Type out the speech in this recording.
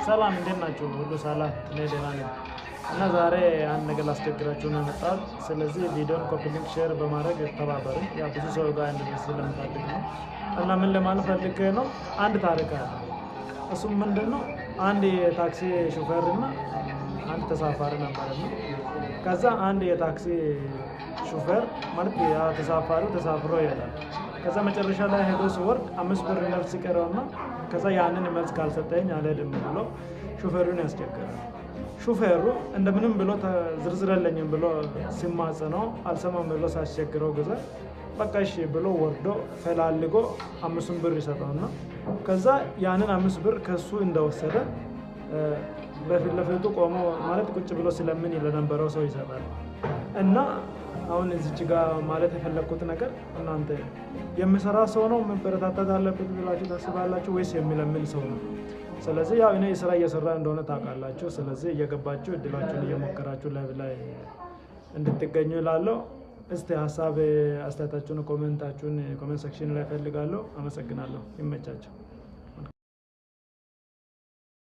ሰላም እንዴት ናችሁ? ሁሉ ሰላም? እኔ ደህና ነኝ። እና ዛሬ አንድ ነገር ላስቸግራችሁ ነው የመጣሁት። ስለዚህ ቪዲዮን copy link፣ share በማድረግ ተባበሩ። ያ ብዙ ሰው ጋር እንዲደርስ ስለምፈልግ ነው። እና ምን ለማለት ፈልጌ ነው፣ አንድ ታሪክ አለ። እሱም ምንድን ነው? አንድ የታክሲ ሹፌር እና አንድ ተሳፋሪ ነበር። እና ከዛ አንድ የታክሲ ሹፌር ማለት ያ ተሳፋሪው ተሳፍሮ ይሄዳል። ከዛ መጨረሻ ላይ ሄዶ ሲወርድ 5 ብር መልስ ይቀረውና ከዛ ያንን መልስ ካልሰጠኝ አልሄድም ብሎ ሹፌሩን ያስቸግራል። ሹፌሩ እንደምንም ብሎ ዝርዝር የለኝም ብሎ ሲማጸነው አልሰማም ብሎ ሳስቸግረው ጊዜ በቃ እሺ ብሎ ወርዶ ፈላልጎ 5ቱን ብር ይሰጠውና ከዛ ያንን 5 ብር ከሱ እንደወሰደ በፊት ለፊቱ ቆሞ ማለት ቁጭ ብሎ ስለምን ለነበረው ሰው ይሰጣል። እና አሁን እዚች ጋር ማለት የፈለግኩት ነገር እናንተ የሚሰራ ሰው ነው መበረታታት አለበት ብላችሁ ታስባላችሁ ወይስ የሚለምን ሰው ነው? ስለዚህ ያው እኔ ስራ እየሰራ እንደሆነ ታውቃላችሁ። ስለዚህ እየገባችሁ እድላችሁን እየሞከራችሁ live ላይ እንድትገኙ እላለሁ። እስቲ ሀሳብ አስተያየታችሁን፣ comment ኣችሁን comment section ላይ እፈልጋለሁ። አመሰግናለሁ። ይመቻችሁ።